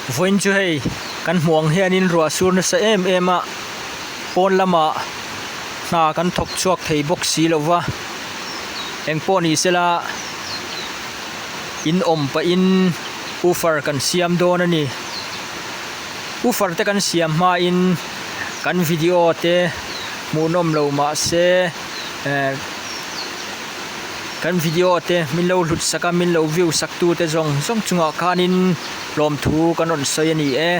Vawiin chu hei kan hmuh ang hianin ruah sur nasa em em a, pawn lamah hna kan thawk chhuak thei bawk si lo va, engpawh ni sela in awm pahin woofer kan siam dawn a ni. Woofer te kan siam hmain kan video te hmuhnawm lo mahse eh Kan video te min lo hlut sak a, min lo view sak tu te zawng zawng chungah khanin hlawmthu kan rawn sawi a ni e.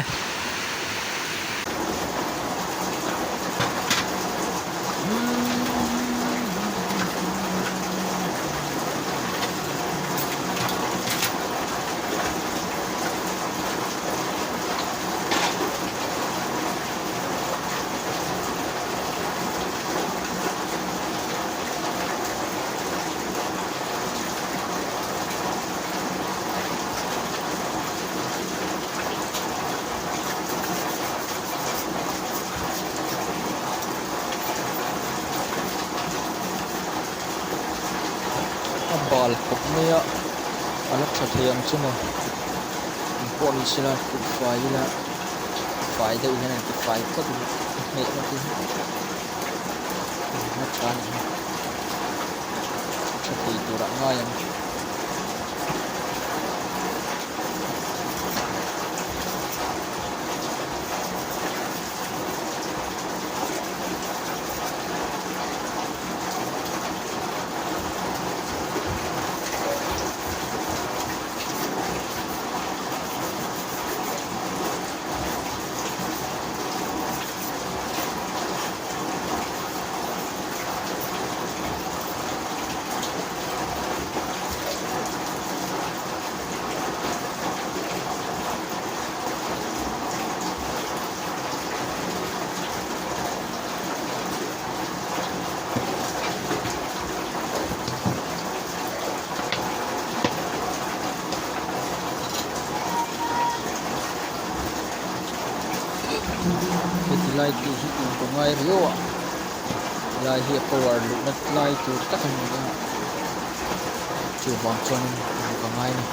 A bal khawp mai a a la tha thei ang chu maw engpawh ni sela kut fai ila fai deuh hian an ti fai phawt ila a hneh na te hi. Na tha a nih hi tha thei turah ngai ang. Heti lai te hi in ka ngai riau a helai hi a power luhna lai tur tak a ni a chuvang chuanin in ka ngai a ni.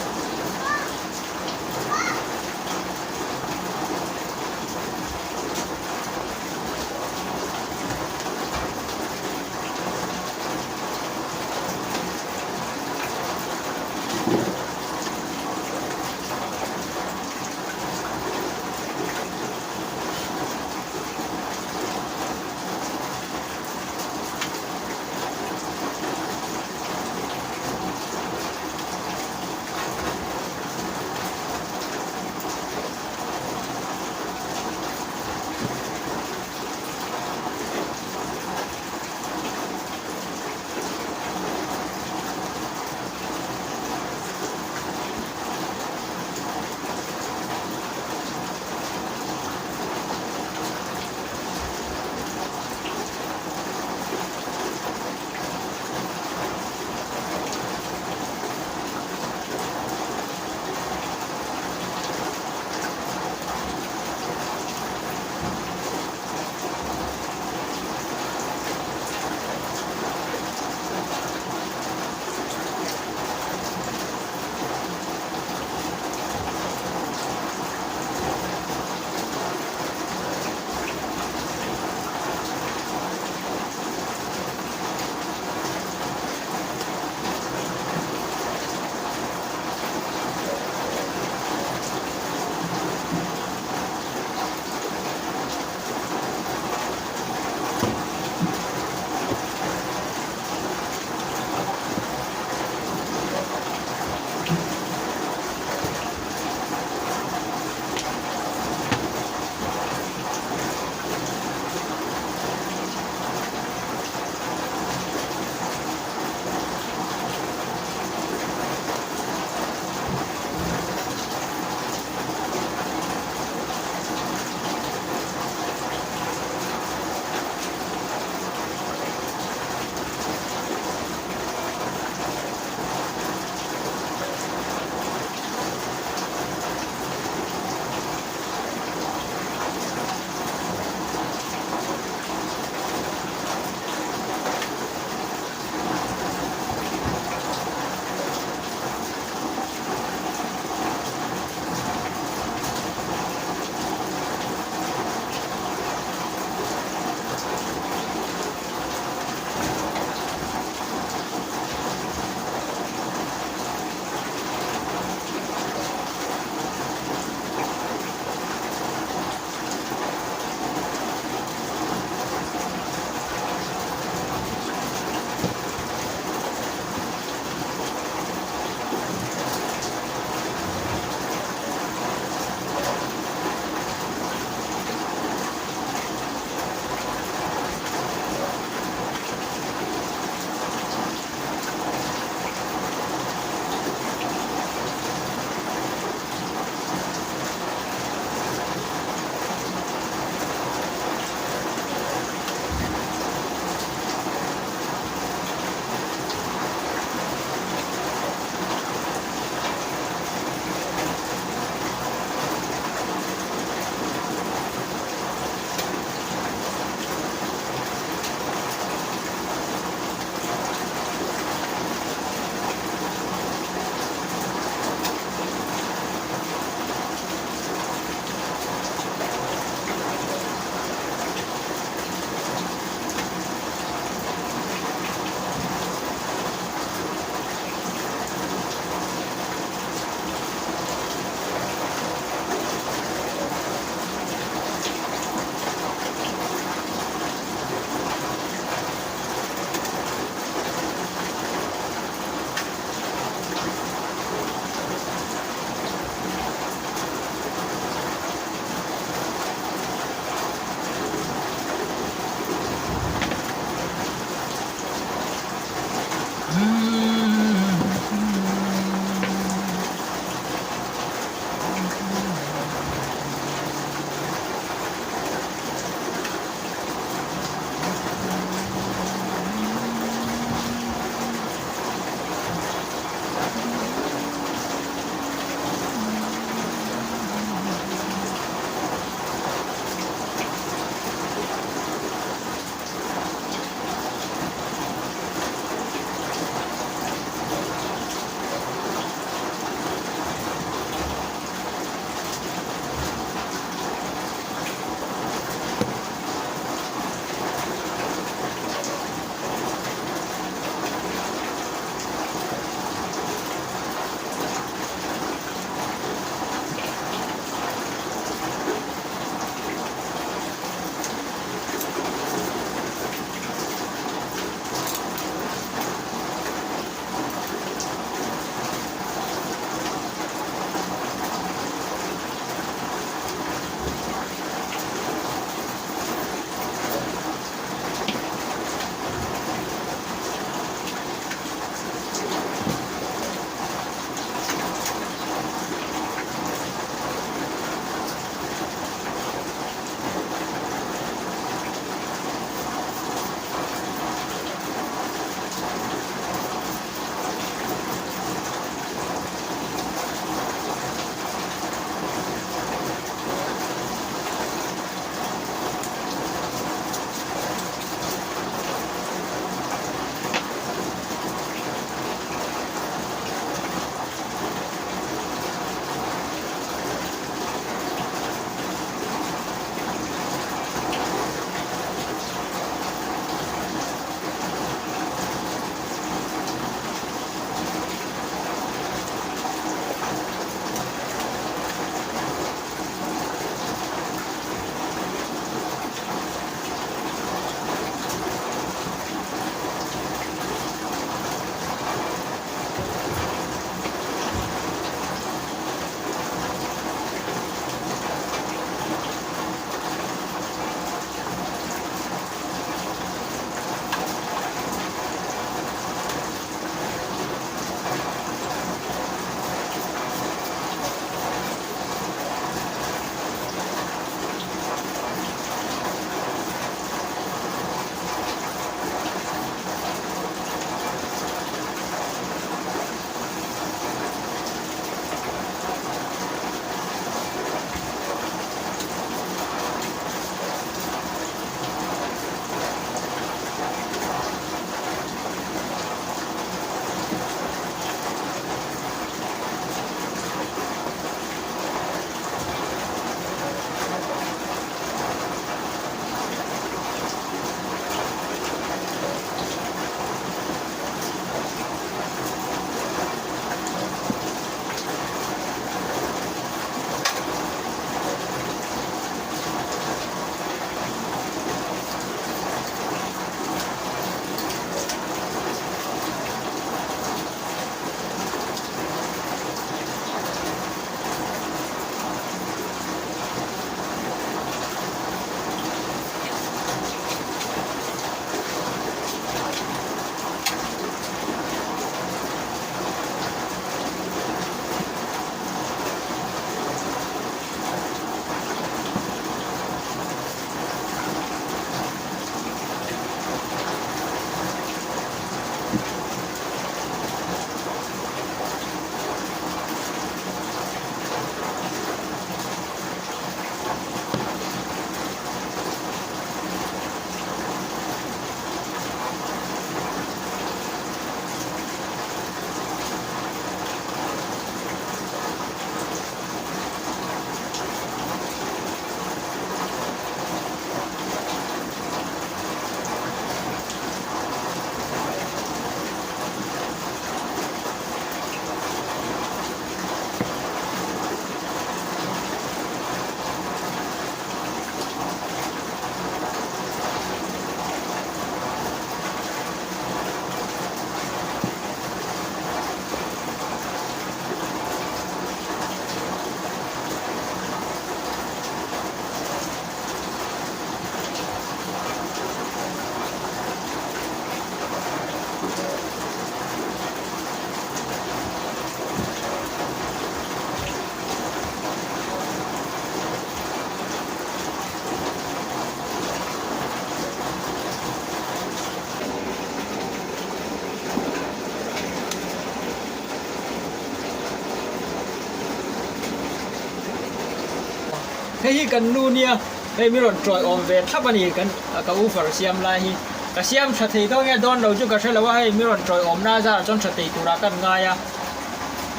Hei hi kan nu nia, hei mi rawn tawi awm ve thlap a ni kan ka woofer siam lai hi. Ka siam tha thei dawn nge dawn lo chu ka hre lo a, hei mi rawn tawi awmna a zarah chuan tha thei turah kan ngai a,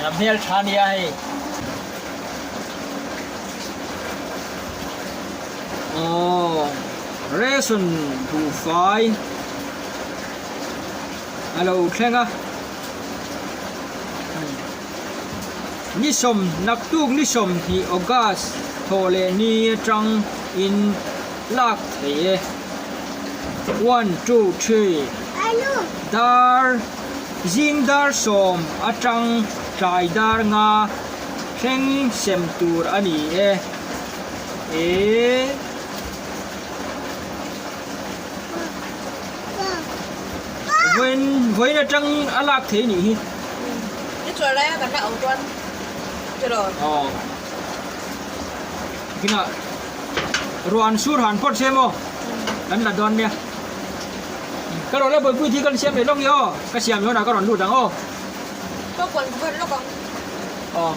a hmel tha nia hei. Aww ration buhfai a lo thleng a. Ni sawm naktuk ni 20 August thawh leh ni atang in lak thei e. One two three dar zing dar sawm atang tlai dar nga thleng sem tur a ni e. E. Vawiin vawiin atang a lak thei nih hi. Ni chuan lai a kan la au chuan tiraw. Aw. Kinah ruan sur han phawt se maw kan la dawn nia. Ka rawn la bawihpui thi kan siam leh lawk ni aw. Ka siam hi hunah ka rawn lut ang aw. Ka kuan kuan lawk ang. Aw.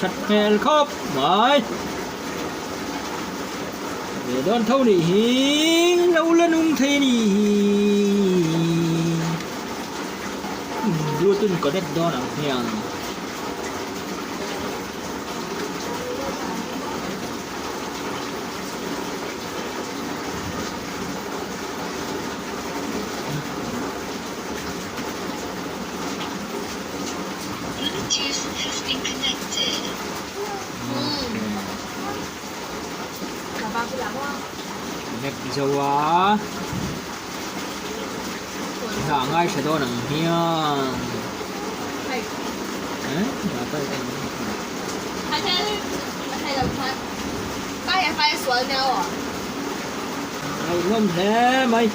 That hmel khawp mai. Ve dawn tho nih hi lo la nung thei nih hi. Bluetooth connect dawn ang hian. Bluetooth has been connected. Connect zo a hna ngaithla dawn ang hian Ngaihnawm hle mai.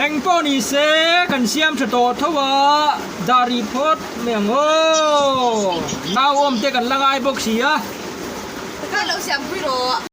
Eng pawh ni se kan siam tha tawh tho a, dah rih phawt mai ang aw. Nau awm te kan la ngai bawk si a. Ka lo siam pui rawh.